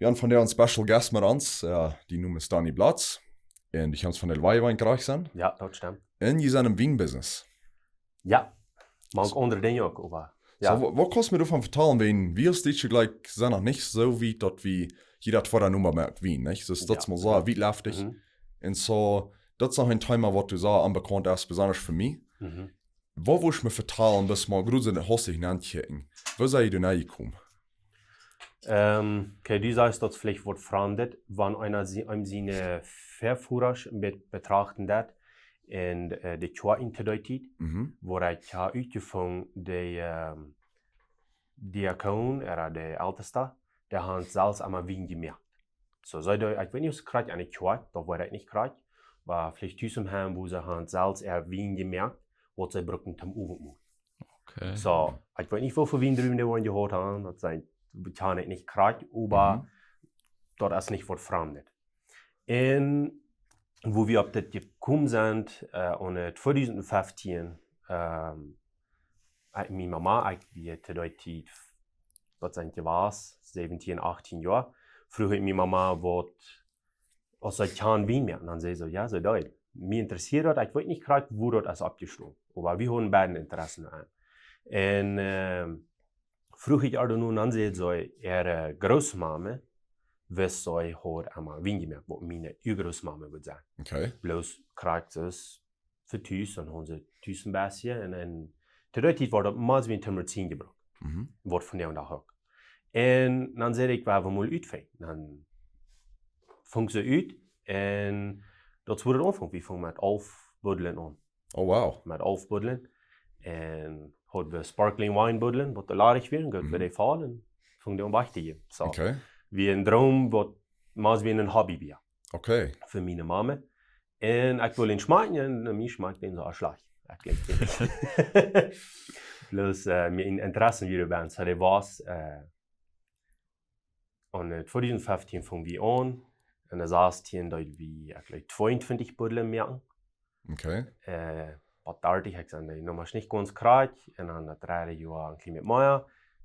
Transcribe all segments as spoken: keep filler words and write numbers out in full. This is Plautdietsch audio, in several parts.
Wie haben vondoag een special guest met ons. Äh, dien Nomen es Dani Blatz. Un dee kjemt von de Wei, wan ekj rajcht sie. Jo, daut stemt. Un jie sent em Wienbusiness. Jo, mank aundre Dinja uk, oba jo. Soo, wa-, waut kaust du mie doavon vetalen? Wiels wie aus Dietsche jlikj sent noch nich soo wiet daut wie, jie daut fa de Numma met Wien, nich? Soo, daut es mol soo wietleftig. Mhm. Un soo, daut es noch een Thema waut du soo onbekaunt es, besonda fa mie. Mhm. Waut wurscht du mie vetalen, daut mol groot sent, haust du nich nennjekjikjt? Woo sent jie doa nenjekomen? Ähm, okay, du sajchst daut veleicht waut Framdet, wan eena sie-, eenem siene Väavodasch een bät betrachten deed, un, äh, de Kjoakj to dee Tiet, Mhm. wua ekj ha utjefungen, de, ähm, Diakon, ooda de Eltesta, dee haud selfst emol Wien jemoakt. Soo, see deed, ekj weet nich aus krakjt aun de Kjoakj, daut weet ekj nich krakjt, oba veleicht tus em Heim, wua see haud selfst äa Wien jemoakt, waut see bruckten toom Owentmol. Okay. Soo, ekj weet nich woo väl Wiendruwen dee woaren jehaut haben, daut sent, kaun ekj nich krakjt, oba Mhm. daut es nich waut Framdet. Un woo wie opp dit jekomen sent, äh, aun, äh, tweedusent feftieen, ähm, ekj, miene Mama, ekj wia to dee Tiet, waut sent jie wia, säwentieen, achtieen Joa, fruach ekj miene Mama, waut, aus see kaun Wien moaken. Un dan säd see soo, jo, see deed. Mie interessieet daut, ekj weet nich krakjt, woo daut es oppjestonen. Oba wie hauden beide Interesse aun. Un, ähm, fruach ekj äa dan nu, un dan säd see, äare Grootmame, wist see haud emol Wien jemoakt, waut miene Urgrootmame wudd sennen. Okay. Bloos krakjt soo fa tus, un hauden see tus een bät, un, un to dee Tiet wia daut meist wie een Timmer tieen jebrukt. Mhm. Waut vondoag dän Dach uk. Un dan säd ekj, wie woaren mol utfinjen. Dan funk see ut, un daut wia daut Aunfank, wie fungen met Alf Buddeln aun. Oh, wow. Met Alf Buddeln. Un haud wie sparkling wine Buddeln, waut doa ladich wieren, goot Mhm. wia dee voll, un funk dee aun wajch to jäwen. Soo. Okay. Wia een Droom, waut meist wie een Hobby wia. Okay. Fa miene Mama. Un ekj wull dän schmakjen, un mie schmakjt dee soo schlajcht. Ekj weet nich. Bloos, äh, miene Interesse wia doabie, soo dee wia, äh, un, äh, tweedusent feftieen fungen wie aun, un dan sastieen deed wie, ekj jleew, tweeuntwintich Buddeln moaken. Okay. Äh, waut docht ekj, ekj säd, nä, nu mott nich gaunz krakjt, un dan daut dredde Joa een kjlien bät mea.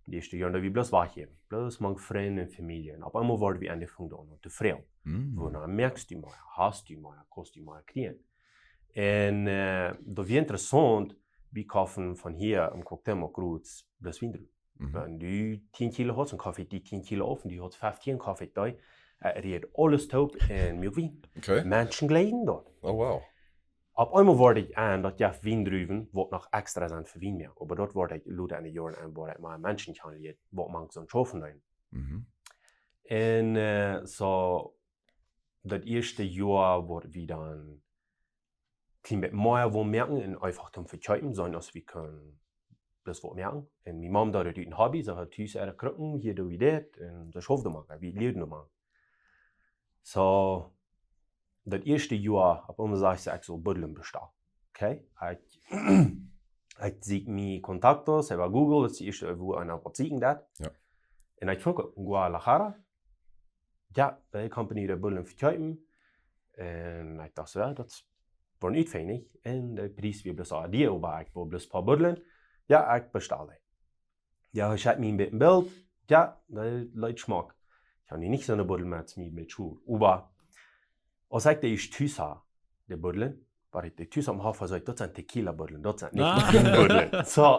De ieeschte Joaren deed wie bloos wajchjäwen. Bloos mank Frind un Famielje. Un opp eemol worden wie aunjefongen doa aun to froagen. Mm. Woo, nu moakst du mea, hast du mea, kaust du mea kjrieen. Un, äh, daut wia interessaunt, wie koften von hia em Cuauhtémoc Groot bloos Wiendruwen. Mhm. Wan du tieen Kilo haudst, dan koft ekj die tieen Kilo auf, un du haudst feftieen, koft ekj die. Äh, rieed aules toop un muak Wien. Okay. Menschen jlikjten daut. Oh, wow. Opp eemol wort ekj aun, daut jeft Wiendruwen, waut noch extra sent fa Wien moaken. Oba daut wort ekj lota enne Joaren aun, wort ekj mea Menschen kjanen jelieet, waut mank soon schaufen deeden. Mhm. Un, äh, soo, daut ieeschte Joa wort wie dan kjlien bät mea wullen moaken un eefach toom vekjeepen, soo aus wie kunnen bloos waut moaken. Un miene Mama deed daut ut een Hobby, see haud tus äare Kruken, hia deed wie dit, un see schauft doa mank, wie lieeden doa mank. Soo, daut ieeschte Joa, opp eemol sajcht see, ekj saul Buddeln bestalen. Okay, ekj, ekj sieekj mie Contactos, äwa Google, daut es daut ieeschte, wua eena waut sieekjen deit. Jo. Un ekj funk uk Guadalajara, jo, dee Company, dee Buddeln vekjeepen. Un ekj docht soo, jo, daut woat utfinjen. Un de Pries wia bloos aun die, oba ekj wull bloos poa Buddeln. Jo, ekj bestal dee. Jo, ekj haud mie een bät een Bilt. Jo, dee leet schmock. Ekj haud nich soone Buddel met mie met Schuh. Oba aus ekj dee ieescht tus haud, de Buddeln, wort ekj dee tus aum Hoff, saj ekj, daut sent Tequila-Buddeln, daut sent nich Ah. Buddeln. Soo,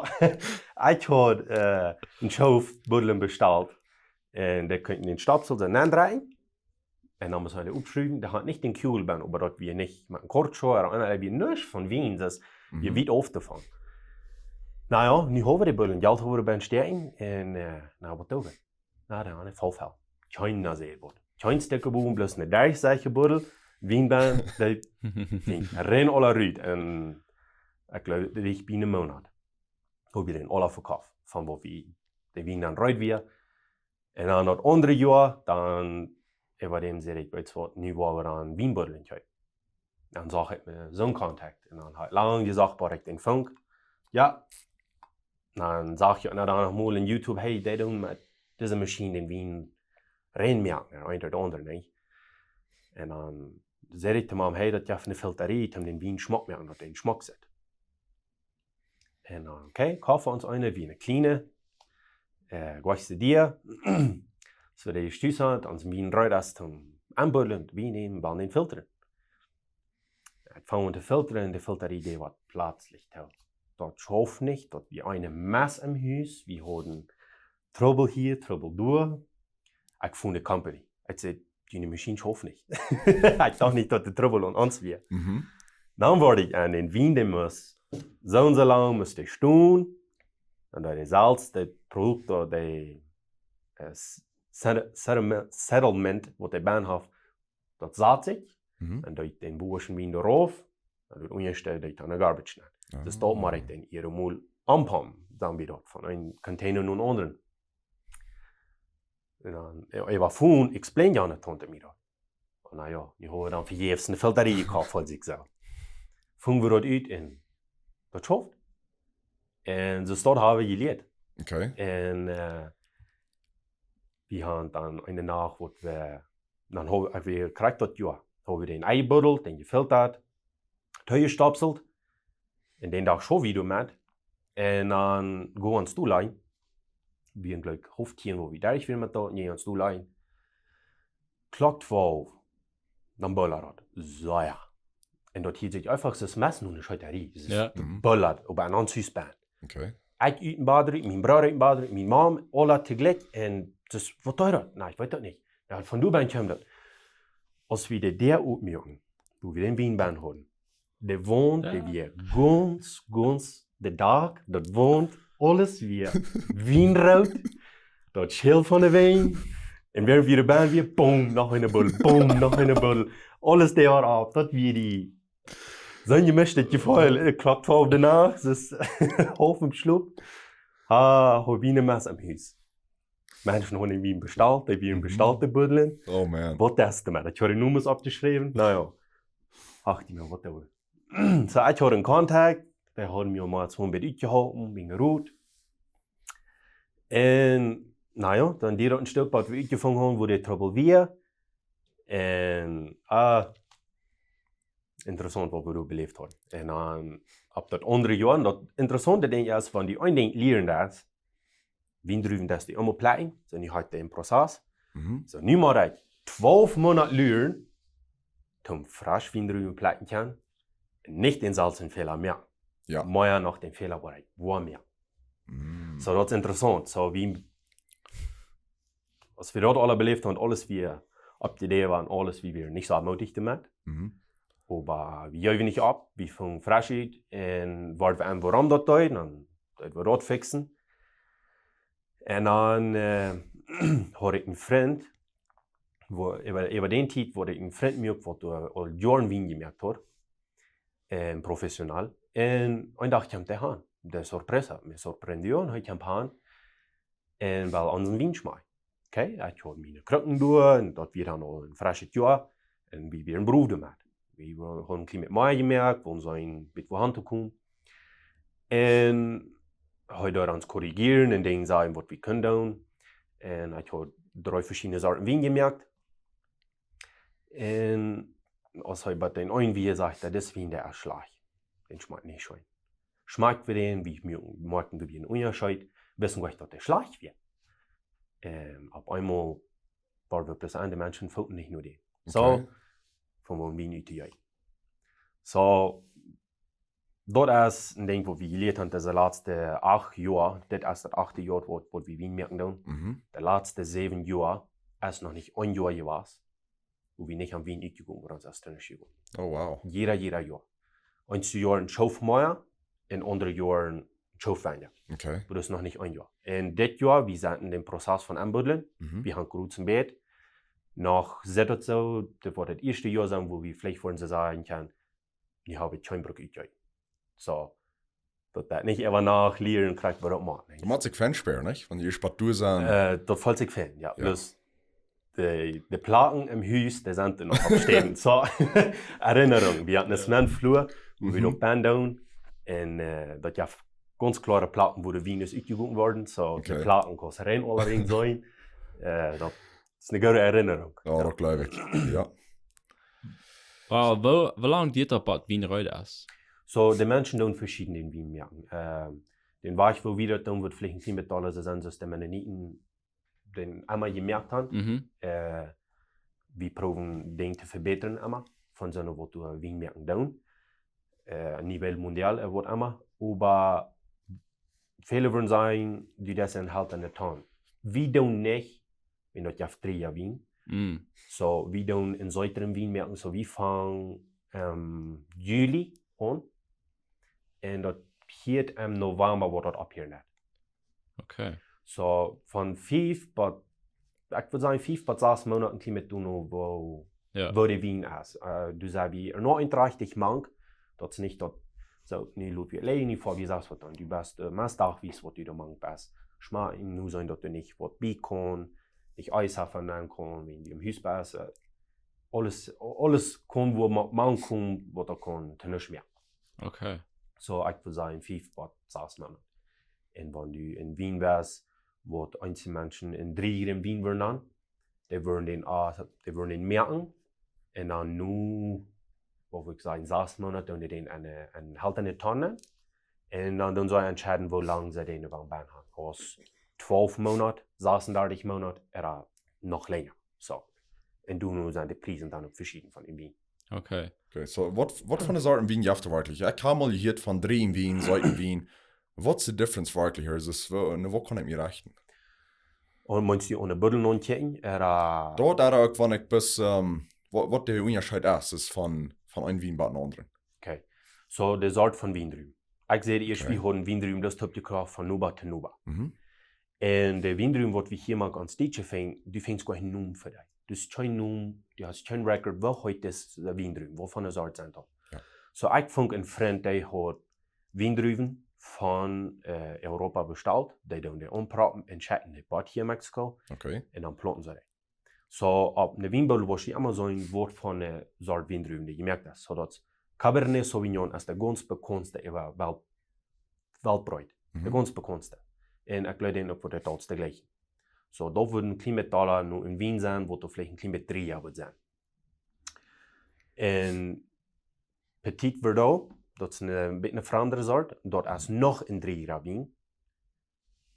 ekj haud, äh, een Schoof Buddeln bestalt. Un dee kunn ekj en dän Stöpsel soo nendrieejen. Un dan must eena dee oppschruwen. Dee haud nich dän Kugel bennen, oba daut wia nich met een Korkschlauch ooda een, dee wia nuscht von Wien, daut wia Mhm. wiet auf doavon. Na jo, nu haud wie dee Buddeln, Jelt haud wie bennen stäakjen un, äh, na, waut doo wie? Na, dan haud wie Faulfäl. Kjeena säd waut. Kjeen Stekj bowen, bloos een derchsichtja Buddel, Wien bennen, dee jinkj rein aula rut. Un ekj jleew, daut wia bie een Moonat. Haud wie dän aula vekoft, von waut wie, de Wien dan reed wia. Un dan daut aundre Joa, dan, äwa däm säd ekj, weetst waut, nu woa wie dan Wienbuddeln kjeepen. Dan sach ekj mie soon Contact. Un dan haud ekj lang jesocht, bat ekj dän funk. Jo. Dan sach ekj, na, dan noch mol en YouTube, hey, dee doonen met dise Maschien dän Wien rein moaken, un eent ooda aundre, nä? Un dan säd ekj to am, hey, daut jeft eene Filterie, om dän Wien schmock moaken, daut dee schmock sitt. Un dan, okay, koft wie ons eene, wia eene kjliene, äh, goa ekj saj die. So, de Stüsa, dan sent wie en Reudas toom Anbudlen, wie nämen, wellen dän filtren. Ekj fang aun to filtren, de Filter, dee wort plötzlich too. Daut schauft nich, daut wia een Mess em Hus, wie hauden Trubbel hia, Trubbel doa. Ekj funk de Company. Ekj säd, "June Maschien schauft nich." Ekj docht nich, daut de Trubbel aun ons wia. Mhm. Dan wort ekj aun dän Wien, dee must soo un soo lang must dee stonen. Un daut dee selfst, dee Produkt, daut dee, äh, s-, Settle-, Settlement, Settlement, waut dee bennen haft, daut sat sikj. Mhm. Un daut dän bowaschen Wien doarauf. Un daut unjaste, daut dan de Garbage nenn. Dus daut mott ekj dan hia mol aunpompen. Dan wia daut von een Container nom aundren. Un dan, äh, äwa Phone, explain jane Tante mie daut. Un na jo, nu hauden wie dan vejäfs een Filter jekoft, aus ekj saj. Fungen wie daut ut un daut schauft. Un soo daut haben wie jelieet. Okay. Un, äh, wie haben dan eene Nacht, waut wie, dan haben wie, äh, krakjt daut Joa, haben wie dän enjebuddelt, dän jefiltert, toojestopselt. Un dän Dach schauft wie doamet. Un dan go wie ons doa lajen. Wie en Glück haulf tieen, wua wie doa wieren met daut, nä, ons doa lajen. Klock twalf, dan bullad daut. Soo, jo. Un daut hieed sikj eefach, daut es Mess un eene Scheetarie. Daut es Jo. Bullad, opp een aundret Hus bennen. Okay. Ekj ut dän Bad rut, mien Brooda ut dän Bad rut, miene Mom, aule toojlikj. Un daut, waut deed daut? Na, ekj weet daut nich. Jo, von doa bennen kjeem daut. Aus wie de Däa opmuaken, wua wie dän Wien bennen hauden, de Waunt, dee wia gaunz, gaunz, de Dach, daut Waunt, aules wia wienroot, daut Schilt von de Waunt. Un wie wieren bennen, wia boom, noch eene Buddel, boom, noch eene Buddel. Aules deed opp, daut wia dee, soon jemischtet Jefeel, äh, Klock twalf de Nacht, daut es haulf em Schlop. Ha, haben wie een Mess em Hus. Menschen haben Wien bestalt, dee wieren bestalt, dee Buddeln. Oh man. Waut es doamet? Ekj haud de Nummers oppjeschräwen. Na jo. Ach, dee, waut doa. Soo, ekj haud een Kontakt, dee haud mie mol een bät utjeholpen, wia goot. Un, na jo, dan dieed daut een Stekj, waut wie utjefungen hauden, wua de Trubbel wia. Un, ah, interessaunt, waut wie doa beläft hauden. Un dan opp daut aundre Joa, un daut interessaunte Dinkj es, wan du een Dinkj lieescht, daut Wiendruwen, daut es dee emma plekjen, soo nu haft dee een Prozess. Mhm. Soo, nu mott ekj twalf Moonat luren, toom fresch Wiendruwen plekjen kjennen, un nich dänselwjen Fäla moaken. Jo. Mea noch dän Fäla, waut ekj woa moaken. Mhm. Soo, daut es interessaunt. Soo, wie, aus wie daut aule beläft hauden, aules wia opp de Idee wia un aules, wie wieren nich soo moodich doamet. Mhm. Oba wie jeewen nich opp, wie fungen fresch ut un worden wie aun, wuarom daut deed, dan deeden wie daut fixen. Un dan, äh, haud ekj een Frint, wua, äwa, äwa dee Tiet haud ekj een Frint mie uk, waut doa aul Joaren Wien jemoakt haud, un professionell. Un een Dach kjeem dee aun, de sorpresa, me sorprendió, un hee kjeem aun, un well onsen Wien schmakjen. Okay, ekj haud miene Krucken doa, un daut wia dan aul een freschet Joa, un wie wieren brow doamet. Wie hauden een kjlien bät mea jemoakt, om soo een bät wua han to komen. Un hee deed ons korrigieren un Dinja sajen, waut wie kunnen doonen. Un ekj haud dree veschiedne Sorten Wien jemoakt. Un aus hee bie dän eenen wia, säd hee, daut es Wien, dee es schlajcht. Dee schmakjt nich scheen. Schmakjt wie dän, wie moakjen, moakjen wie een Unjascheet, wisten wie, daut dee schlajcht wia. Un opp eemol wieren wie bloos aun, de Menschen fungen nich no dän. Soo, Okay. fungen wie Wien uttojeeten. Soo, daut es een Dinkj, waut wie jelieet haben, dise latste acht Joa. Dit es daut achte Joa, waut, waut wie Wien moaken doonen. Mhm. De latste säwen Joa es noch nich een Joa jewast, wua wie nich aun Wien utjegonen, wua ons es drin utjegonen. Oh wow. Jieda, jieda Joa. Eenje Joaren schauft mea, un aundre Joaren schauft weinja. Okay. Oba daut es noch nich een Joa. Un dit Joa, wie sent en dän Prozess von aunbuddeln. Mhm. Wie haben groot een bät. Noch sitt daut soo, daut woat daut ieeschte Joa sennen, wua wie veleicht woaren sajen kjennen, nu hab ekj kjeen Bruck utjeeten. Soo, daut daut nich äwa Nacht lieren, krakjt waut daut moakt, nich? Daut mott sikj fein spieren, nich? Wan jie Spatur sent. Äh, daut felt sikj fein, jo. Jo. Plus, de, de Placken em Hus, dee sent doa noch opp steit. Soo, Erinnerung. Wie haben een Sementflua, wua wie Mhm. opp bennen doonen. Un, äh, daut jeft gaunz kloare Placken, wua de Wien es utjegonen worden. Soo, de Okay. Placken kaust rein aulawäajen seenen. Äh, daut es eene goode Erinnerung. Jo, daut jleew ekj. Jo. Wow, woo, woo lang diet daut, bat Wien reed es? Soo, de Menschen doonen veschieden Wien moaken. Ähm, dän Wajch, woo wie daut doonen, woat veleicht een kjlien bät aundasch sennen, soo aus de Mennoniten dän emma jemoakt han. Mhm. Äh, wie proowen Dinja to vebätren emma, von soone waut wie Wien moaken doonen. Äh, a nivel mundial, äh, waut emma. Oba väle wudden sajen, du deist een Held aun de Tonn. Wie doonen nich, wan daut jeft dree Joa Wien. Mm. So, wie doonen een seetren Wien moaken, so wie fangen, ähm, Juli aun. Un daut hieet em November woat daut opphieren. Okay. So, von fief bat, ekj wudd sajen, fief bat sas Moonaten kjlien bät doonen, woo, jo, woo de Wien es. Äh, du sajchst, wie, noch een Drach mank, daut es nich daut, so, nu lot wie aula, nu fa wie sas waut dan. Du best, äh, meist dachwies waut du doa mank best. Schma, nu seenen daut du nich waut bie kaust, nich Eis haben dan kaust, wan du em Hus best, äh, aules, aules kaun woo ma-, mank komen, waut doa kaun to nuscht moaken. Okay. So, ekj wudd sajen, fief bat sas Moonaten. Un wan du en Wien best, woat eenje Menschen en dree Joa en Wien wudden aun, dee wudden dän, äh, dee wudden dän moaken. Un dan nu, waut ekj saj, sas Moonaten, doonen dee dän aun, äh, aun Held aun de Tonn. Un dan, dan saul see entscheiden, woo lang see dän wellen bie han. Aus twalf Moonaten, sasundartich Moonaten, ooda noch lenja. So. Un dan nu sent de Priesen dan uk veschieden von en Wien. Okay. Okay, so, waut, waut fa Sorten Wien jeft et werkjlich? Ekj hab mol jehieet von dree Joa Wien, seetren Wien. Waut es de difference werkjlich? Es daut, woo, no waut kaun ekj mie rechten? Un meenst du aun de Buddel aun kjikjen, ooda? Daut, ooda uk, wan ekj bloos, ähm, waut, waut de Unjascheet es, es von, von een Wien bat dän aundren. Okay. So, de Sort von Wiendruwen. Ekj säd ieescht, okay, wie hauden Wiendruwen, daut haft jekrocht von Noba to Noba. Mhm. Un de Wiendruwen, waut wie hia moaken aun Stietje finjen, dee finjen goa kjeen Nomen fa dee. Dus kjeen Nomen, dee haft kjeen Record, woo heet dis, de Wiendruwen, waut fa Sort sent daut? Jo. So, ekj funk een Frint, dee haud Wiendruwen von, äh, Europa bestalt, dee doonen dee aunproppen un schekjen dee bat hia Mexiko. Okay. Un dan plaunten see dee. So, opp de Wienbuddel woascht du emma seenen, waut fa Sort Wiendruwen du jemoakt hast. So daut Cabernet Sauvignon es de gaunz bekaundste äwa Welt-, weltbreet. De, mhm, gaunz bekaundste. Un ekj jleew dan uk woat daut aulste jlikj. So, daut wudd een kjlien bät dolla no en Wien sennen, waut veleicht een kjlien bät dree Joa wudd sennen. Un Petit Verdot, daut es een, een bät een aundre Sort, daut es noch een dree Joa Wien.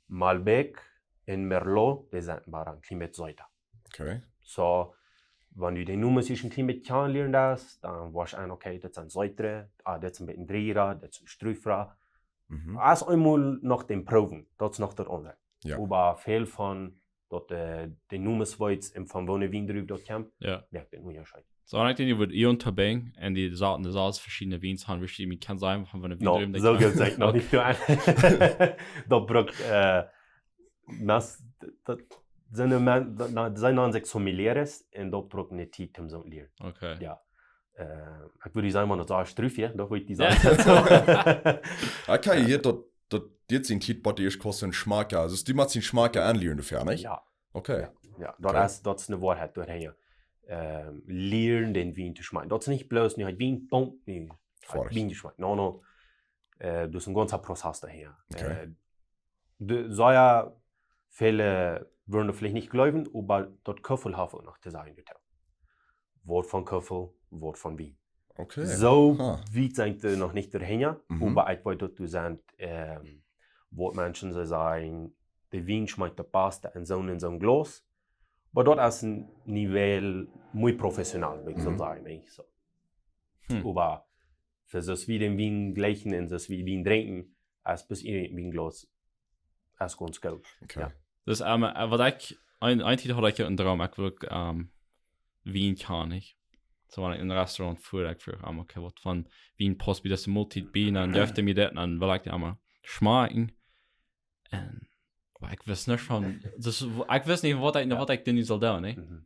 Malbec un Merlot, dee sent mau een kjlien bät seeta. Okay. So, wan du de Nomes ieescht een kjlien bät kjanen lieren deist, dan weetst du, okay, dit sent seetre, ah, dit es een bät drieejra, dit es een strufra. Mhm. Aus eemol no däm proowen, daut es noch daut aundre. Jo. Oba väl von daut, äh, de Nomes weetst un von woone Wiendruw daut kjemt, jo, moakt een Unjascheet. So, un ekj denkj, dee wudd Ion Tabeng un dee Sorten, dee sas veschiedne Wiens haben, wua ekj mie kaun sajen, von woone, no, Wiendruw dee, soo kjemt. Jeft et noch, okay, nich soo een. Daut brukt, äh, daut, daut sent, na, see nanen sikj Sommeliers un daut brukt eene Tiet om daut to lieren. Okay. Jo. Äh, ekj wudd sajen, wan daut soo strufra, daut wudd ekj, jo, sajen. Jo, okay, hia daut, daut dit sien Tiet, waut dee ieescht kostet een Schmakj. Aulsoo, dee mott sien Schmakj aunlieren doafäa, nich? Jo. Okay. Jo, jo, daut, okay, es, daut es eene Woarheit doahinja. Ähm, lieren dän Wien to schmakjen. Daut es nich bloos, nu hab ekj Wien, boom, nu hab ekj Foarich. Wien jeschmakjt. No, no. Äh, daut es een gaunza Prozess doahinja. Okay. Äh, de, soo jo, väle wudden veleicht nich jleewen, oba daut Koffel haft uk noch to sajen, daut. Waut fa Koffel, waut fa Wien. Okay. Soo, ha, wiet sent dee noch nich doahinja, mhm, oba ekj weet daut doa sent, ähm, waut Menschen soo sajen, de Wien schmakjt daut baste en soon, en soon Glaus. Oba daut es een Niveau mea professionell, wudd ekj soo, mhm, sajen, nich soo. Hm. Oba fa soo aus wie dän Wien jlikjen un soo aus wie Wien drinkjen, es bloos een Wienglaus, es gaunz goot. Okay. Jo. Dus, ähm, äh, waut ekj, een, een Tiet haud ekj een Droom, ekj wull, ähm, Wien kjanen, nich? So, wan ekj en een Restaurant fua, ekj fruach, ähm, okay, waut fa Wien paust bie dise Moltiet bie, dan jeef dee mie dit, dan wull ekj dee aulemol schmakjen. Un, oba ekj wist nich von, dus, ekj wist nich, waut ekj, jo, waut ekj dan nu sull doonen, nich? Mhm.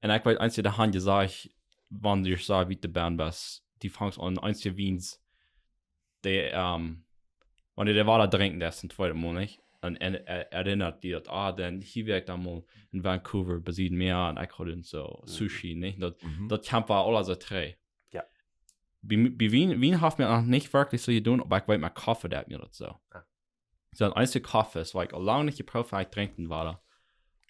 Un ekj weet, eent, dee hauden jesajcht, wan du soo wiet de Band best, dee fangst aun, eent, dee Wiens, dee, ähm, wan du dee wada drinkjen deist een tweedet Mol, nich? Un, un, äh, erinnat die daut, ah, dan hia wia ekj dan mol en Vancouver, bie daut Mea, un ekj haud dan soo, mhm, Sushi, nich? Daut, mhm, daut kjemt wada aules trigj. Jo. Bie, bie Wien, Wien haft mie noch nich werkjlich soo jedonen, oba ekj weet, met Koffe deed mie daut soo. Jo. Soo, eent, dee Koffe es, waut ekj aul lang nich jeprooft hab, ekj drink dän wada.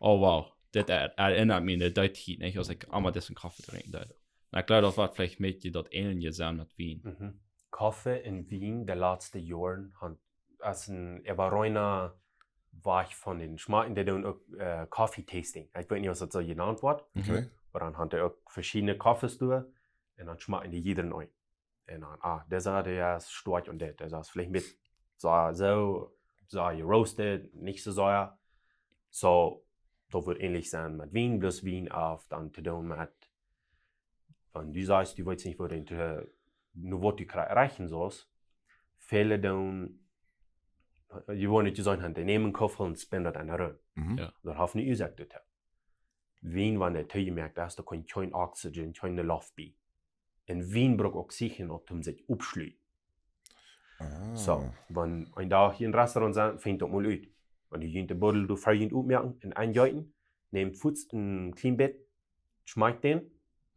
Oh, wow. Dit er-, erinnat mie aun dee Tiet, nich? Aus ekj emma disen Koffe drinkjen deed. Un ekj jleew, daut woat veleicht een bät daut Änelje sennen met Wien. Mhm. Koffe un Wien de latste Joaren han, es een, äwa reine wajch von dän Schmakjen, dee doonen uk äh, Coffee Tasting. Ekj weet nich aus daut soo jenant woat. Okay. Oba dan han dee uk veschiedne Coffees doa un dan schmakjen dee jieda een. Un dan, ah, dise, dee es stoakj un dit, dise es veleicht een bät soo, soo, soo jeroasted, nich soo sea. Soo, daut woat änlich sennen met Wien, bloos Wien haft dan to doonen met, wan du sajchst, du weetst nich woo dee to, nu waut du krie-, rieekjen saust, väle doonen, jie woaren nich jesajcht han, dee nämen Kuffel un spinnen daut enne Rum. Mhm. Jo. Daut haft eene Uasoak doatoo. Wien, wan dee toojemoakt es, doa kjemt kjeen Oxygen, kjeene Loft bie. Un Wien brukt Oxygen uk, om sikj oppschluten. Ah. Soo, wan een Dach jie em Restaurant sent, finjt daut mol ut. Wan jie de Buddel doa ver junt oppmoaken un aunjeeten, nämt fuaz een kjlien bät, schmakjt dän,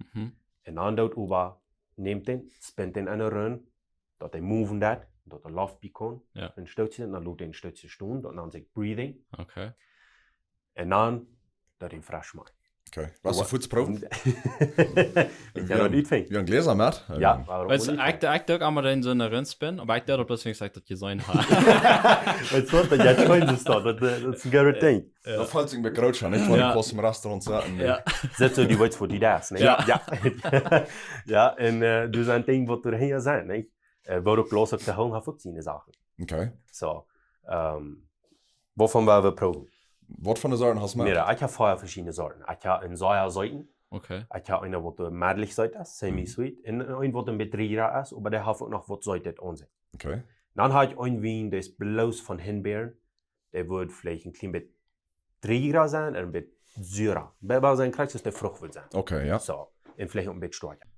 Mhm. un dan doot äwa, nämt dän, spinnt dän enne Rum, daut dee moven deit, daut de Loft bie kaun, Jo. un stoot dän, dan lot dän een Stootje stonen, daut nant sikj breathing. Okay. Un dan daut dän fresch schmakjen. Okay. Waut Oba fuaz proowen? Ekj kaun daut nich finjen. Wie haben Gläser met. Jo, Ähm, oba Weetst du, oba ekj, ekj denkj uk emol dän soo enne Rum spinnen, oba ekj denkj daut bloos, wiels ekj daut jeseenen hab. Weetst du waut, daut es scheen, daut, daut, daut es een goodet Dinkj. Jo. Daut felt sikj een bät groot aun, nich? Wan Jo. Ekj waut em Restaurant saut un Jo. Sitst du, du weetst woo du daut, nä? Jo. Jo. Jo, un äh, doa sent Dinja waut doa hinja sent, nä? Äh, woo uk Glas uk to hoolen, haft uk siene Sachen. Okay. Soo, ähm, waut von woa wie proowen? Waut von de Sorten hast du met? Mira, ekj hab vea veschiedne Sorten. Ekj hab een sea seeten. Okay. Ekj hab eenen waut äh, meddlich seet es, semi-sweet. Mhm. Un een waut een bät drieja es, oba dee haft uk noch waut Seetet aun sikj. Okay. Dan hab ekj een Wien, dee es bloos von Himbeeren. Dee woat veleicht een kjlien bät drieja sennen un een bät sura. Bie, bie sien krakjt aus dee Frucht woat sennen. Okay, jo. Soo, un veleicht uk een bät stoakja.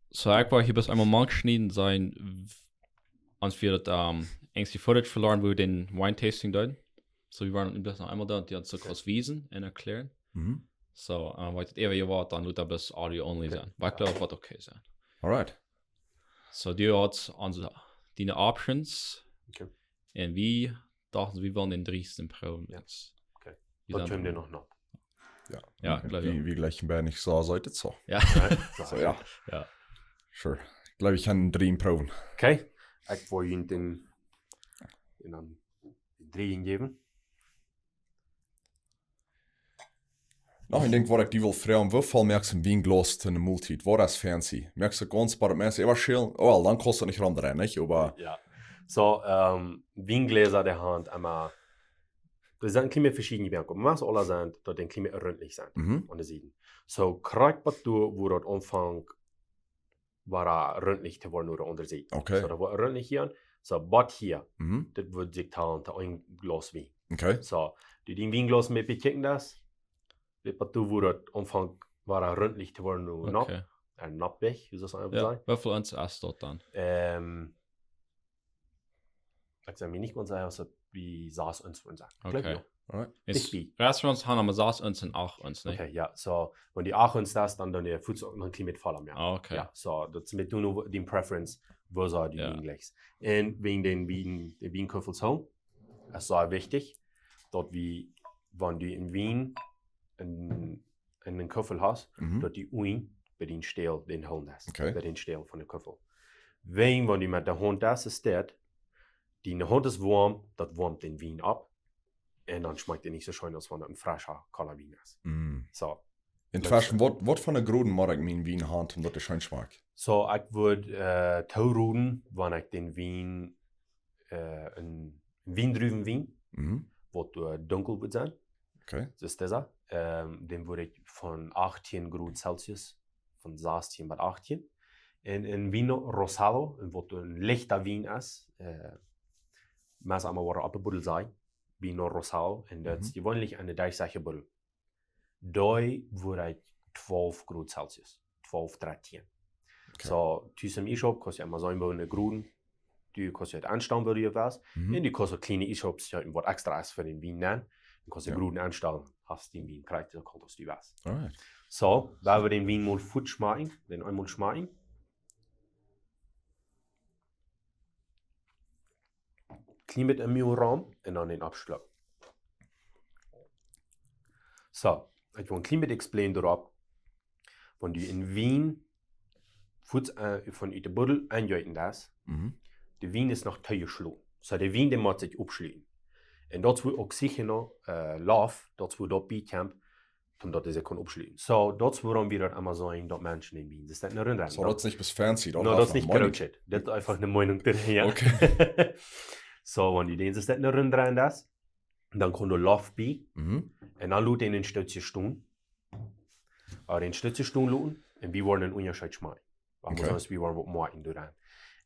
Soo, ekj wull hia bloos eemol mank schnieden sennen, w-, aus wie daut, ähm, eenjemol dee Footage veloaren, woo wie dän Wine Tasting deeden. Soo, wie wieren bloos noch eemol doa, dee hauden soo Okay. kos wiesen un erkjlären. Mhm. Soo, äh, wan daut äwa je woat, dan woat daut bloos audio only Okay. sennen. Waut ekj jleew, woat okay sennen. Alright. Soo, dee haud onse, diene Options. Okay. Un wie dochten, wie wellen dän drieesten proowen. Jo. Okay. Wie Daut sent kjennen wie noch nich. Jo, Jo, okay. jleew ekj Wie, uk. wie jlikjen beid nich soo, soo es daut soo. Jo. Right? Soo, jo. Jo. Sure. Ekj jleew, ekj kaun een drieejen proowen. Okay. Ekj woa junt dän, un dan drieejen jäwen. Noch een Dinkj, waut ekj die well froagen, woo väl moakst du een Wienglas to eene Moltiet? Waut es fancy? Moakst du gaunz bie de Menschen äwaschälen? Oh, well, dan kaust du nich romdreien, nich? Oba Jo. Soo, ähm, Wiengläsa, dee haben emma, doa sent kjliene veschiedne Werkjel. Oba meist aule sent, daut dee kjlien rundlich sent Mhm. aun de Sieden. Soo, krakjt bat doa, wua daut aunfangt, wada rundlich to woaren no de aundre Sied. Okay. Soo, daut woat rundlich hia. Soo, bat hia, Mhm. daut woat sikj talen to een Glas Wien. Okay. Soo, du dien Wienglas met bekjikjen deist, dit bat doa, wua daut aunfangt, wada rundlich to woaren, no nopp. Okay. Äh, noppich, woo saust du Jo, sajen? Woo väl Onz es daut dan? Ähm, ekj sie mie nich gaunz secha, aus daut bie sas Onz woat sennen. Ekj jleew Okay. jo. Alright. Dicht bie. Restaurants haben emma sas Onz un acht Onz, nä? Okay, jo, soo, wan du acht Onz hast, dan, dan dee fuaz uk noch een kjlien bät volla moaken. Ah, okay. Jo, soo, daut es met du nu dien Preference, woo du Jo. dien Wien jlikjst. Un wäajen dän Wien, de Wienkuffels hoolen, es sea wichtich, daut wie, wan du een Wien en, en een Kuffel hast, Mhm. daut du unjen bie dän Stäl dän hoolen deist. Okay. Bie dän Stäl von de Kuffel. Wäajen, wan du met de Haunt deist, es dit, diene Haunt es woam, daut woamt dän Wien opp. Un dan schmakjt dee nich soo scheen, aus wan daut een frescha, kola Wien es. Mm. Soo. Inzwischen, waut, waut fa eene Grod mott ekj mienen Wien haben, om daut dee scheen schmakjt? Soo, ekj wudd äh, toroden, wan ekj dän Wien, äh, een, een Wiendruwenwien, Mhm. waut äh, dunkel woat sennen. Okay. Daut es dise. Ähm, dän wudd ekj von achtieen Grod Celsius, von sastieen bat achtieen. Un een Vino Rosado, un waut een lichta Wien es, äh, meist emma woat oppe Buddel sennen, Vino Rosado, un daut es Mhm. jeweenlich eene derchsichje Buddel. Dee wudd ekj twalf Grod Celsius, twalf, dartieen. Okay. Soo, tus em Iesschaup kaust du emma seenen, woo eene Grod, du kaust daut aunstalen, woo du west. Mhm. Un du kaust uk kjliene Iesschaups haben, waut extra es fa dän Wien, nä? Dan kaust du Jo. Grod aunstalen, hast dän Wien krakjt soo kolt aus du west. Alright. Soo, wan wie dän Wien mol fuaz schmakjen, dän eemol schmakjen. Kjlien bät em Mul rom un dan dän oppschlucken. Soo, ekj well een kjlien bät explain doaropp. Wan du een Wien fuaz äh, von ut de Buddel aunjeeten deist, Mhm. de Wien es noch toojeschloten. Soo, de Wien, dee mott sikj oppschluten. Un daut es wua uk secha noch, äh, Loft, daut es wua daut bie kjemt, om daut dee sikj kaun oppschluten. So, daut es wuarom wie daut emma sajen, daut Menschen dän Wien, daut es nich een Rundrenn. So, daut es nich bloos fancy, daut, no, daut es nich Meinung. Kruschet. Daut es eefach eene Meinung, ja. Okay. So, wan du denkjst, daut es een Rundrenn, daut, dan kaun doa Loft bie. Mhm. Un dan lot dän een Stootje stonen. Oba een Stootje stonen loten un wie woaren een Unjascheet schmakjen. Waut, okay, sest, wie woaren waut moaken doaraun.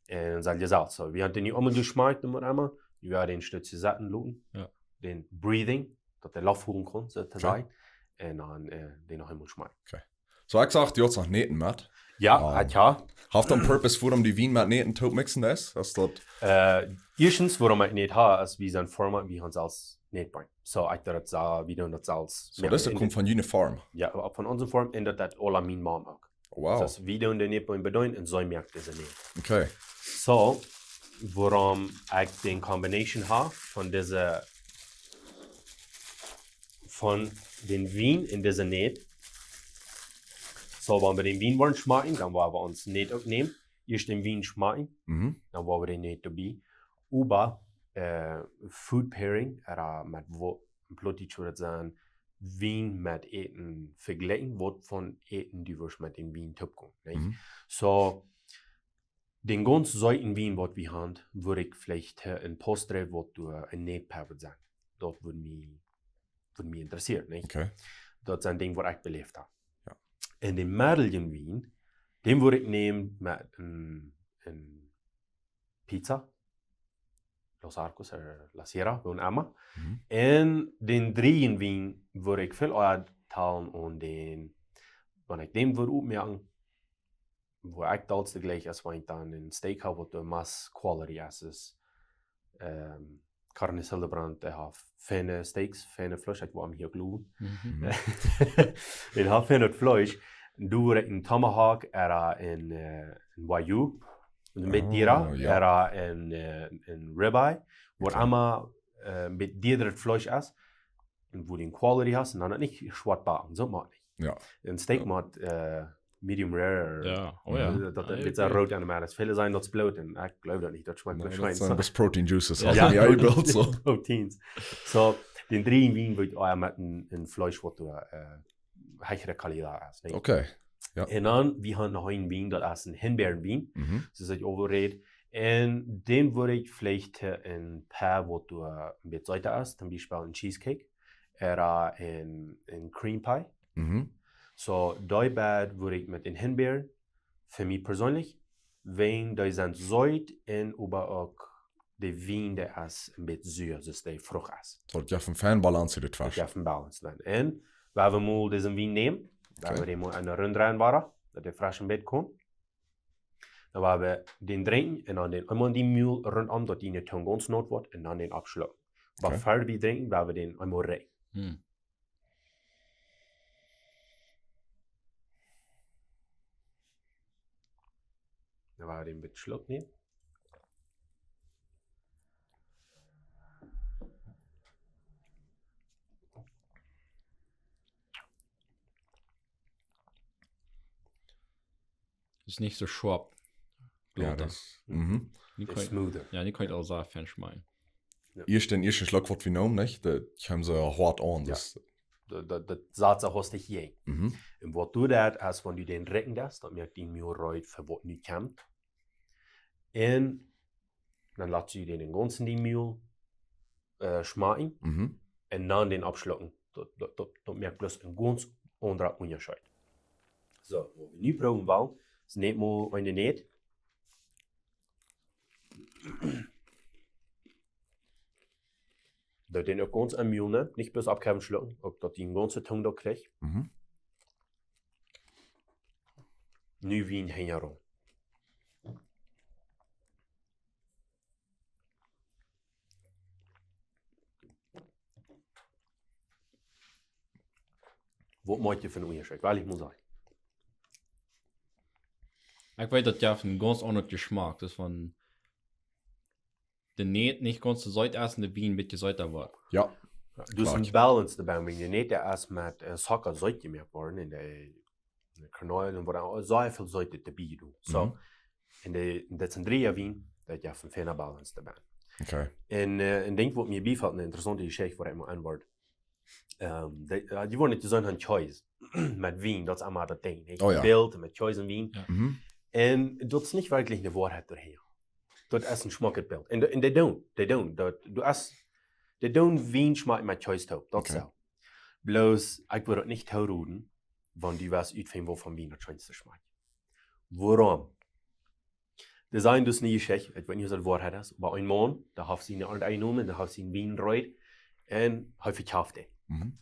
Un soo, jie seenen, so, wie haben dän nu emol jeschmakt un waut emma. Nu woa wie een Stootje sitten loten. Ja. Dän breathen, daut dee Loft holen kaun, soo to, okay, sajen. Un dan, äh, dän noch eemol schmakjen. Okay. So, ekj sach, du hast noch Näten met. Ja, ähm, ekj ha. Haft daut een purpose, wuarom du Wien met Näten toop mixen deist? Es daut, äh, ieeschtens, wuarom ekj Nät ha, es wie sent Farma, wie haben selfst Nät bie. So, ekj denkj daut, äh, wie doonen daut selfst. So, jo, daut en, kjemt von june Farm? Ja, oba von onse Farm un daut, daut aula miene Mama uk. Wow. Daut es, wie doonen dee Nät bie bedeenen un see moakt dise Nät. Okay. So, wuarom ekj dän Combination ha von dise, von dän Wien un dise Nät. So, wan wie dän Wien woaren schmakjen, dan woa wie ons Nät uk nämen. Ieescht dän Wien schmakjen, mhm, dan woa wie dän Nät doabie. Oba, äh, food pairing, ooda met waut, en Plautdietsch wudd daut sennen, Wien met Äten vejlikjen, waut fa Äten du wurscht met dän Wien toopkomen, nich? Mhm. So, dän gaunz seeten Wien, waut wie haben, wudd ekj veleicht, äh, een Pausdreef, waut doa een Nät peppt sennen. Daut wudd mie, wudd mie interessieren, nich? Okay. Daut sent Dinja, waut ekj beläft ha. Jo. Un dän meddeljen Wien, dän wudd ekj nämen met een, een Pizza, Los Arcos, äh, La Sierra, woo emma. Mhm. Un dän dredden Wien wudd ekj väl ea talen aun dän, wan ekj dän wudd oppmoaken, wua ekj daut jlikj es, wan ekj dan een Steak ha, waut de mass quality es, es, ähm, Carnes Hildebrand, dee haft feine Steaks, feine Fleesch, ekj wudd am hia gloowen. Mhm. Dee haft fein daut Fleesch. Un doa wudd ekj een Tomahawk, ooda een, äh, een Wagyu, een bät, oh, diera, jo, ooda een, äh, een Ribeye, waut, okay, emma, äh, een bät diera Fleesch es, un wua du een quality hast, un dan nich schwoa backen, soo mau nich. Jo. Een Steak, jo, mott, äh, medium rare. Jo, oh jo. Äh, daut, ah, daut jo, root aun de Maul es. Väle sajen daut es Bloot, un ekj gloow daut nich, daut schmakjt, nä, daut sent bloos Protein Juices, jo, hast du mie aunjebilt, so. Proteins. So, dän dredden Wien wudd ekj uk met een, een Fleesch, waut doa, äh, hechre Qualität es, nich? Okay. Jo. Un dan, wie haben noch een Wien, daut es een Himbeerenwien. Mhm. Soo aus ekj aul räd. Un dän wudd ekj veleicht, äh, een Pie, waut doa een bät seeta es, toom Biespel een Cheesecake, ooda een, een Cream Pie. Mhm. So, dee beid wudd ekj met een Himbeer, fa mie perseenlich, wiels dee sent seet un oba uk de Wien, dee es een bät sua, soo aus dee Frucht es. So, daut jeft eene feine Balance, dee twescht. Daut jeft eene Balance dan. Un wan wie mol disen Wien nämen, wan, okay, wie dän mol eene Rund dreihen woaren, daut dee fresch een bät kjemt. Dan woa wie dän drinkjen un dan dän eemol dän Mul runtom, daut dee nich too gaunz naut woat, un dan dän aufschloten. Oba, okay, ver wie drinkjen, woa wie dän eemol rieekjen. Hm. Dan woa wie dän een bät Schluck nämen. Es nich soo scharp. Jo, daut es, mhm. Dee es smoother. Jo, dee kaun ekj aul sea fein schmakjen. Jo. Ieescht dän ieeschten Schluck, waut wie neemen, nich? Dee kjemt soo hoat aun, jo, daut, daut, daut sat soo hastich hia. Mhm. Un waut du daut, es wan du dän rieekjen deist, daut moakt dien Mul reed fa waut nu kjemt. Un dan latst du dän gaunzen dien Mul, äh, schmakjen, mhm, un dan dän aufschlucken. Daut, daut, daut, daut moakt bloos een gaunz aundra Unjascheet. So, waut wie nu proowen wellen, es nich mol aun de Nät. Daut dän uk gaunz aum Mul nemt, nich bloos aufkjewen schlucken, uk daut dee eene gaunze Tung doa kjricht. Mhm. Nu Wien hinjaraun. Waut moakt dee fa een Unjascheet? Well ekj mol sajen. Ekj weet, daut jeft een gaunz aundren Jeschmak. Daut wan de Nät nich gaunz soo seet es un de Wien een bät seeta woat. Jo. Jo, daut es een, kloa, Balance doabie. Wan de Nät, dee es met, äh, Zocka seet jemoakt worden, un de, de Kernel un waut aul, soo väl Seet doabie jedonen. So. Mhm. Un dee, un daut es een dredda Wien, daut jeft eene feine Balance doabie. Okay. Un, äh, un denkj waut mie biefelt, eene interessaunte Jeschicht, wua emma een Wort. Ähm, die, ja, die woaren nich jeseenen haben Kjees. Met Wien, daut es emma daut Dinkj, nich? Oh jo. Bilt met Kjees un Wien. Jo. Mhm. Un daut es nich werkjlich de Woarheit doahäa. Daut es een schmocket Bilt. Un, un dee doonen, dee doonen. Daut, du hast, dee doonen Wien schmakjt met Kjees toop. Daut es Okay. soo. Bloos, ekj wudd daut nich tooroden, wan du wist utfinjen, waut von Wien daut scheenste schmakjt. Wuarom? Dee sajen dus eene Jeschicht, ekj weet nich aus daut Woarheit es, oba een Maun, dee haft siene Ernte aunjenomen, dee haft sienen Wien reed, un hee vekjeft dän. Mhm.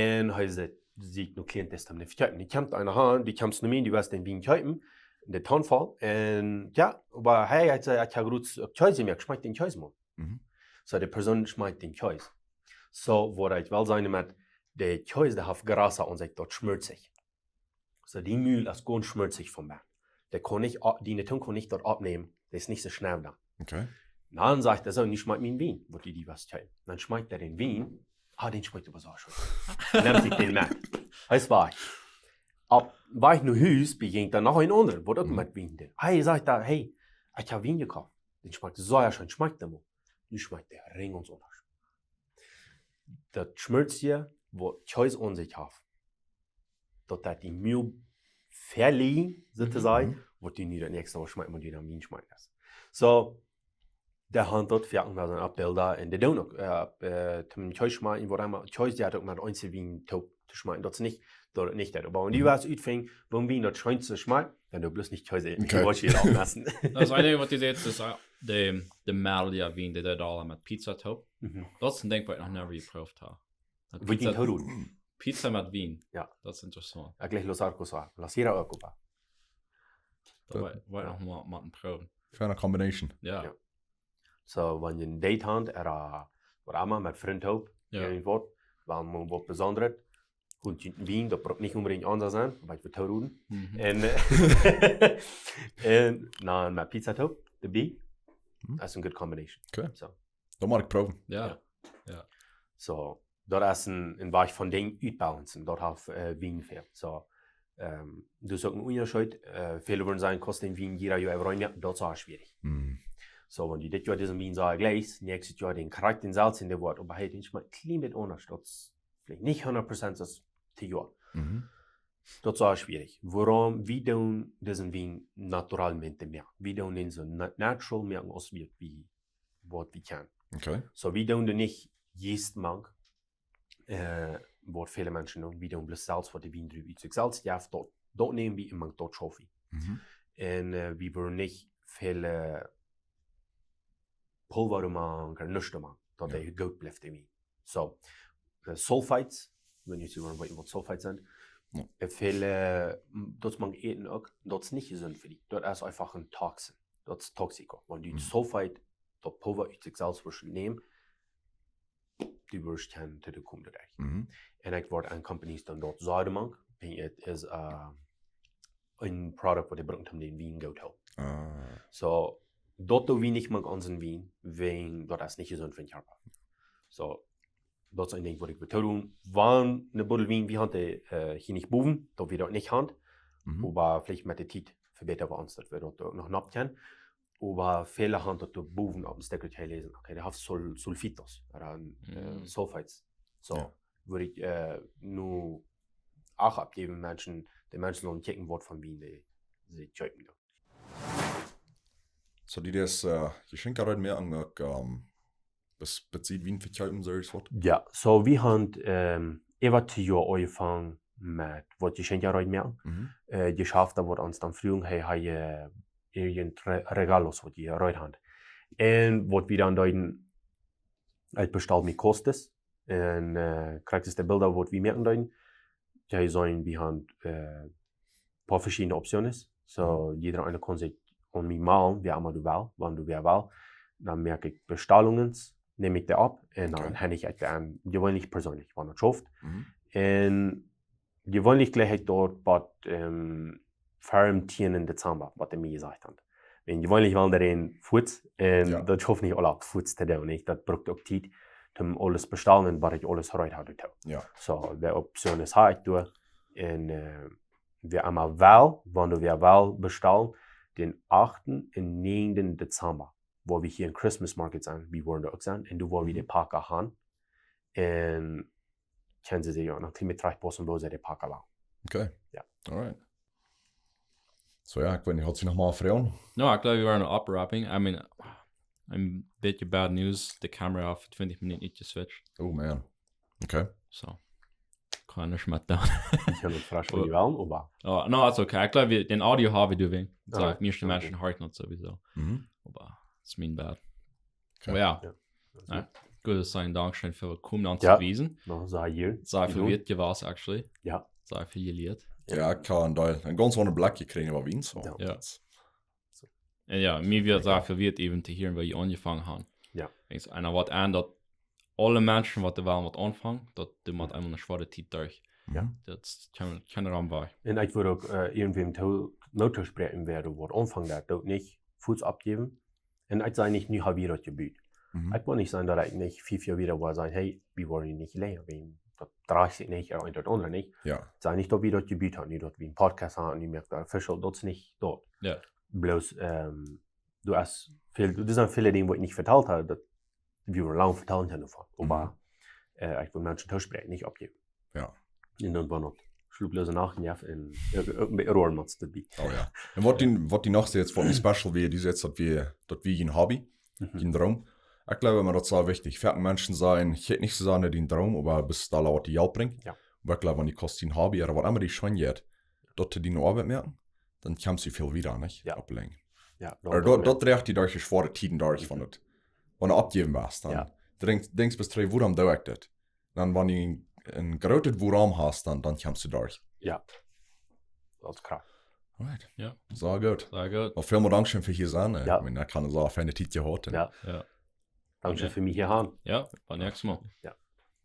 Un hee sajcht, see no Klienten, dee am nich vekjeepen. Dee kjemt eena han, dee kjemt no mie, dee well dän Wien kjeepen, dän Tonfall. Un jo, oba hee, hee säd, ekj hab goot Kjees jemoakt, ekj schmakj dän Kjees mau. Mhm. Soo, dee Persoon schmakjt dän Kjees. Soo, waut ekj well sajen met, dee Kjees, dee haft Grasa aun sikj, daut schmortzt sikj. Soo, dien Mul es gaunz schmortzich von bennen. Dee kaun nich, o-, diene Tung kaun nich daut oppnämen, dee es nich soo schwoa dan. Okay. Dan sajcht hee soo, nu schmakj mien Wien, waut du die wist kjeepen. Dan schmakjt hee dän Wien, ah, dee schmakjt oba soo scheen. Nemt sikj dän met. Hee es wajch. Opp Wajch no Hus bejäajent am noch een aundren, waut uk Mhm. met Wien deed. Hee sajcht dan, hey, ekj hab Wien jekoft. Dee schmakjt soo scheen, schmakj dän mau. Nu schmakjt dee gaunz aundasch. Daut schmortzich, waut Kjees aun sikj haft, daut daut dien Mul velicht, soo to Mhm, sajen, mhm. waut du nu daut näakjste waut schmakjt, wan du dän Wien schmakjst. Soo, dee han daut fa ons aun Bilda un dee doonen uk, äh, äh, toom Kjees schmakjen, waut emma, Kjees deit uk met ons Wien toop to schmakjen. Daut es nich, daut es nich daut. Oba wan du Mhm. wist utfinjen, waut Wien daut scheenste schmakjt, dan doo bloos nich Kjees äten. Okay. Du woascht hia aufpassen. Daut es een Dinkj waut du sajchst, es, äh, de, de Malia Wien, dee dee aul met Pizza toop. Mhm. Daut es een Dinkj waut ekj noch never jeprooft hab. Met Waut dien Pizza, Todoen? Pizza met Wien. Jo. Daut es interessaunt. Ekj leg Los Arcos aun. Los Sierra Arcos. Daut woa, woa ekj noch mau, mau proowen. Feine combination. Jo. Jo. Soo, wan jie een Date han, ooda waut emma, met Frind toop, Jo. irjentwaut, wan mau waut Besondret, un jie Wien, daut brukt nich onbedinjt aundasch sennen, oba ekj well tooroden. Mhm. Un, äh, un dan met Pizza toop, dee bie. Mhm. Daut es eene goode combination. Okay. Soo. Daut mott ekj proowen. Jo. Soo, daut es een, een Wajch von Dinja utbalancen. Daut haft, äh, Wien väl. Soo, ähm, daut es uk een Unjascheet. Äh, väle wudden sajen, kaust dän Wien jieda Joa äwa rein, jo, daut es uk schwierich. Mhm. Soo, wan du dit Joa disen Wien soo jlikjst, näakjstet Joa dän krakjt dän selwjen, dee woat, oba hey, dee schmakjt een kjlien bät aundasch. Daut es veleicht nich hundat Prozent aus dit Joa. Mhm. Daut es uk schwierich. Wuarom? Wie doonen disen Wien naturalmente moaken. Wie doonen dän soo na-, natural moaken aus wie, wie, waut wie kjennen. Okay. Soo, wie doonen doa nich Jeist mank, äh, waut väle Menschen doonen. Wie doonen bloos selfst waut de Wien drüben ut sikj selfst jeft, daut, daut näm wie un mank daut schaufen. Mhm. Un, äh, wie wellen nich väl, äh, Pulva doamank ooda nuscht doamank, daut Jo. dee goot blift, dee Wien. Soo, äh, Sulfites, wan jie wellen weeten waut Sulfites sent, Jo. äh, väle, äh, m-, daut mank äten uk, daut es nich jesunt fa die. Daut es eefach een Toxin. Daut es Toxico. Wan du Mhm. Sulfite, daut Pulva ut sikj selfst woascht nämen, du woascht kjennen to de Todoen kjrieen. Mhm. Un ekj woa aun companies doonen daut soo doamank, wiels et es, äh, een Product waut dee brucken om dän Wien goot to hoolen. Ah. Soo, daut doo wie nich mank onsen Wien, wiels daut es nich jesunt fa dän Kjarpa. Soo, daut es een Dinkj waut ekj well tooroden. Wan eene Buddel Wien, wie haben dee, äh, hia nich bowen, daut wie daut nich haben. Mhm. Oba veleicht met de Tiet vebätren wie ons daut, wie daut uk noch nopp kjennen. Oba väle haben daut doa bowen opp een Stekj jeläsen. Okay, dee haft Sul-, Sulfitos, ooda, äh, Mhm. Sulfites. Soo, Jo. wudd ekj, äh, nu uk oppjäwen, Menschen, de Menschen sellen kjikjen waut von Wien dee, dee kjeepen doonen. Soo, dee es, äh, Jeschenkja reed moaken, uk, ähm, bes-, bezieet Wien vekjeepen, soo es waut? Jo, soo wie haben, ähm, äwa twee Joa aunjefongen met waut Jeschenkja reed moaken. Mhm. Äh, Jeschafta waut ons dan fruagen, hey, hab jie, äh, irjent Re-, Regalos waut jie reed haben. Un waut wie dan deeden, ekj bestald mie Kostes. Un, äh, krakjt es de Bilda waut wie moaken deeden. Dee sent, wie haben, äh, poa veschiedne Optionen. Soo, Mhm. jieda eena kaun sikj aun mie mellen, wäa emma du west, wan du wäa west. Dan moak ekj Bestalungen, nemm ekj dee opp un dan Okay. hab ekj dee aun, jeweenlich persoonlich, wan et schauft. Mhm. Un jeweenlich jlikj ekj daut waut, ähm, fa dän tienden Dezamba, waut dee mie jesajcht haben. Un jeweenlich well dee een fuaz, un Jo. daut schauft nich aula fuaz to doonen, nich? Daut brukt uk Tiet, om aules bestalen, waut ekj aules reed hab, to. Jo. Soo, de Optionen hab ekj doa. Un, äh, wäa emma well, wan du wäa west bestalen, dän achten un näajenden Dezamba. wua wie hia em Christmas Market sent, wie woaren doa uk sennen. Un doa woa wie de Paka han. Un kjennen see, jo, noch kjlien bät trajchtpaussen, woo see de Paka woaren. Okay. Ja. Alright. So jo, ekj weet nich, haft see noch mol Froagen? No, ekj jleew, wie woaren oppwrappen. I mean, een bät bad news. De Kamera haft fa twintich Minuten nich jeswitcht. Oh man. Okay. So. Kaun ekj nich mea doonen. Ekj kaun daut fresch von die wellen, oba. Oh, no, that's okay. Ekj jleew, wie, dän Audio haben wie doa. Ja, Soo, meist okay. Menschen hieren daut sowieso. Mhm. Oba, daut es mien bad. Okay. Oba jo. Ja. Jo. Goot, daut es een Dankscheen fa daut Komen aun Ja. to wiesen. Noch sea hia. Sea väl Genau. Wieet jewast, actually. Ja. Sea väl jelieet. Jo, ekj kaun doa een gaunz aundret Blikj kjrieen, oba wie soo. Ja. Ja. Un jo, mie wia sea väl wieet, even to hieren, woo jie aunjefongen haben. Ja. Denkjst, eena woat aun daut aule Menschen, waut doa wellen waut aunfangen, daut dee met eemol eene schwoare Tiet derch. Mhm. Daut es kjeen, kjeen Raum wajch. Un ekj wudd uk, äh, irjentwäm to, Moot toospräakjen, wäa doa waut aunfangen deit, daut nich fuaz oppjäwen. Un ekj saj nich, nu hab wie daut jebut. Mhm. Ekj well nich sennen, daut ekj nich fiew Joa wieda woa sajen, hey, wie woaren nich läwen, wie, daut drajcht sikj nich, ooda daut aundre nich. Jo. Ekj saj nich, daut wie daut jebut haben, nu daut wie een Podcast haben, nu moakt daut official, daut es nich daut. Jo. Bloos, ähm, doa es väl, doa sent väle Dinja, waut ekj nich vetalt hab, daut wie lang vetalen kjennen doavon. Oba, Mhm. äh, ekj well Menschen toospräakjen, nich oppjäwen. Jo. Un dan woaren daut schloplose Nachten, jo, un, äh, uk een bät roaren met daut bie. Oh jo. Un waut dee, waut dee noch sajcht, waut mie special wia, dee sajcht, daut wie, daut wie een Hobby, Mhm. een Droom. Ekj jleew, mau daut es sea wichtich. Väle Menschen sajen, ekj hab nich soo sea een Droom, oba best du waut die Jelt brinjt. Jo. Oba ekj jleew, wan du kaust een Hobby, ooda waut emma die scheen jeit, daut du diene Oabeit moakst, dan kjemst du väl wieda, nich? Jo. Opp lang. Jo, Oba daut, daut drajcht die derch schwoare Tieden derch, wan du, wan du oppjäwen woascht, dan Jo. denkjst, denkjst best du, wuarom doo ekj dit? Dan, wan du een, een grootet wuarom hast, dan, dan kjemst du derch. Jo. Daut es krakjt. Alright. Jo. Sea goot. Sea goot. Oba väl mol Dankscheen fa hia sennen. Äh, Jo. Ekj meen, ekj haud soon feine Tiet jehaut. Jo. Jo. Dankscheen Jo. fa mie hia han. Jo, bat näakjstet Mol. Jo.